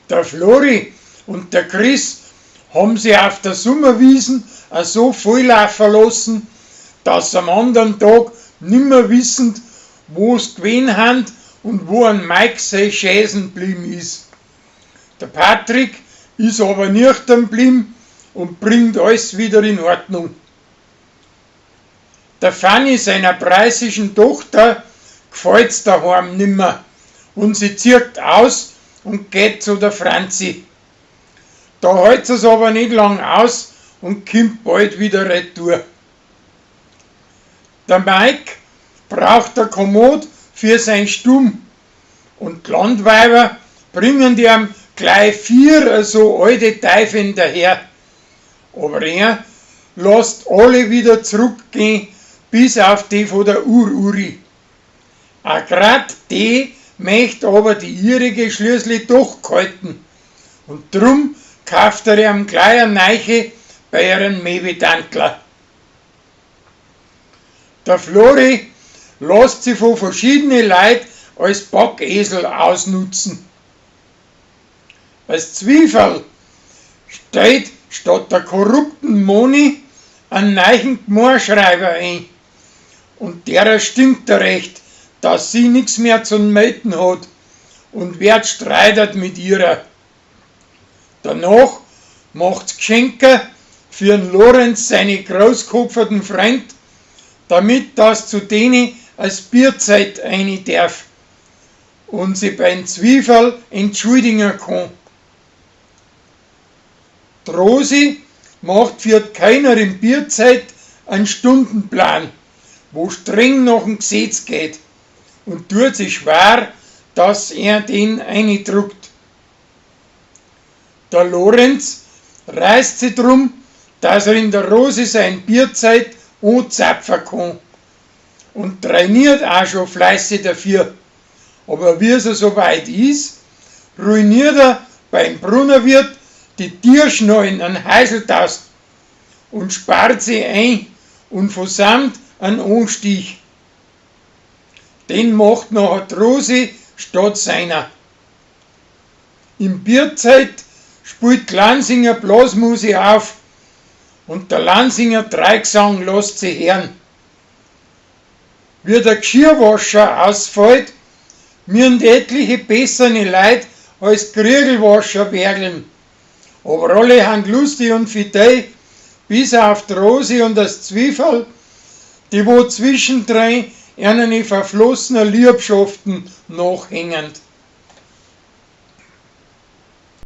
Der Flori und der Chris haben sie auf der Sommerwiesen so volllaufen lassen, dass sie am anderen Tag nimmer wissend, wo's gewesen han und wo an Mike sei Schäsen blieben is. Der Patrick is aber nüchtern blieben und bringt alles wieder in Ordnung. Der Fanny seiner preußischen Tochter gefällt's daheim nimmer und sie zieht aus und geht zu der Franzi. Da hält sie's aber nicht lang aus und kommt bald wieder retour. Der Mike braucht a Kommod für sein Stumm und die Landweiber bringen ihm gleich vier so alte Teufeln daher. Aber er lässt alle wieder zurückgehen, bis auf die von der Ururi. A grad die möcht aber die ihrige schließlich doch halten. Und drum kauft er ihm gleich eine Neiche bei ihren Mebitantler. Der Flori lässt sich von verschiedenen Leuten als Backesel ausnutzen. Als Zwiefel steht statt der korrupten Moni einen neuen Gmorschreiber ein. Und derer stinkt er recht, dass sie nix mehr zum Melden hat und wird streitet mit ihrer. Danach macht's Geschenke für den Lorenz seine großkopferten Freund, damit das zu denen als Bierzeit eine darf und sie beim Zwiefel entschuldigen kann. Die Rosi macht für keiner in Bierzeit einen Stundenplan, wo streng nach dem Gesetz geht und tut sich schwer, dass er den eindruckt. Der Lorenz reißt sich drum, dass er in der Rosi sein Bierzeit anzapfen kann und trainiert auch schon fleißig dafür. Aber wie es soweit ist, ruiniert er beim Brunnerwirt die Tierschnallen an Heiseltaust und spart sie ein und versammelt einen Anstich. Den macht nachher die Rosi statt seiner. Im Bierzeit spielt Lansinger Blasmusik auf und der Lansinger Dreigesang lässt sie hören. Wie der Geschirrwascher ausfällt, müssen etliche bessere Leute als Kriegelwascher werkeln. Aber alle han lustig und fidei, bis auf die Rosi und das Zwiefel, die wo zwischendrin einen verflossenen Liebschaften nachhängend.